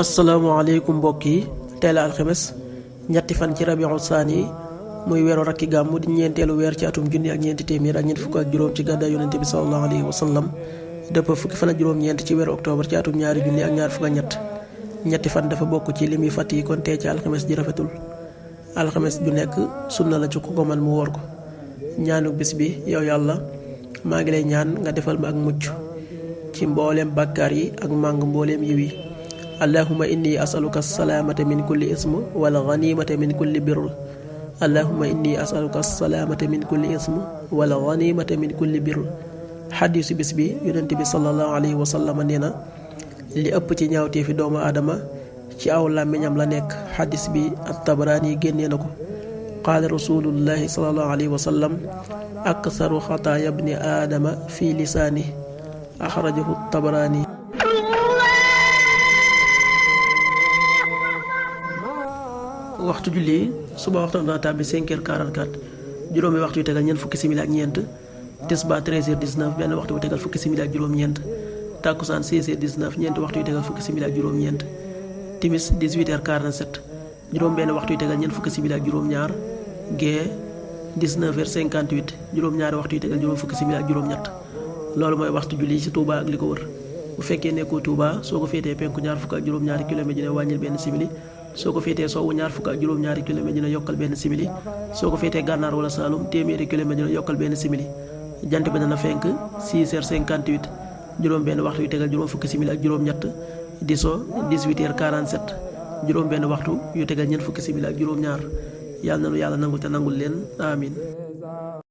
asalaamaaleykum mbokk yi tey la alxames ñetti fan ci rabiu saani muy weeru rakki gàmmu di ñeenteelu weer ci atum junni ak ñeenti téeméer ak ñeent fukk ak juróom ci gàddaay yonente bi sallallahu alayhi wa sallam dëpp fukki fan ak juróom-ñeent ci weeru octobre ci atum ñaari junni ak ñaar fukk ak ñetti fan dafa bokk ci li muy fàtt yi kon tey ci alxames ji rafetul alxames ju nekk sunna la ci ku ko man mu woor ko ñaanu bis bi yow yàlla maa ngi lay ñaan nga defal ma ak mucc ci mbooleem bàkkaar yi ak màng mbooleem yiw yi allahumma inni asaluka salaamata min kulli ism wal ghanimata min kulli birr allahumma inni asaluka salaamata min kulli ism wal ghanimata min kulli birr xadiisu bis bi yonent bi sallallahu alayhi wa sallam nee na li ëpp ci ñaawtee fi doomu aadama ci aw làmmiñam la nekk xadiis bi at-Tabaraani génnee na ko qaala rasulullahi sallallahu alayhi wa sallam aksaru xataaya bni aadama fi lisaani axrajahu at-Tabaraani. waxtu julli suba waxtu dana tàbbi 5h44 juróomi waxtu yu tegal ñeent fukki simili ak ñeent tisbaar 13h19 benn waxtu bu tegal fukki simili ak juróom-ñeent takkusaan 16h19 ñeenti waxtu yu tegal fukki simili ak juróom-ñeent timis 18h47 juróom benn waxtu yu tegal ñeent fukki simili ak juróom-ñaar gee 19h58 juróom-ñaari waxtu yu tegal juróom fukki simili ak juróom-ñett loolu mooy waxtu julli ci Touba ak li ko wër bu fekkee nekkoo Touba soo ko féetee penku ñaar fukk ak juróom-ñaari kilomètre dina wàññil benn simili soo ko féetee sowwu ñaar fukk ak juróom-ñaari kilomètre dina yokkal benn simili soo ko féetee gànnaar wala Saalum téeméeri kilomètre dina yokkal benn simili jant bi dana fenk 6h58 juróom benn waxtu yu tegal juróom fukki simili ak juróom-ñett di so 18h47 juróom benn waxtu yu tegal ñeent fukki simili ak juróom-ñaar yàlla na nu yàlla nangul te nangul leen amin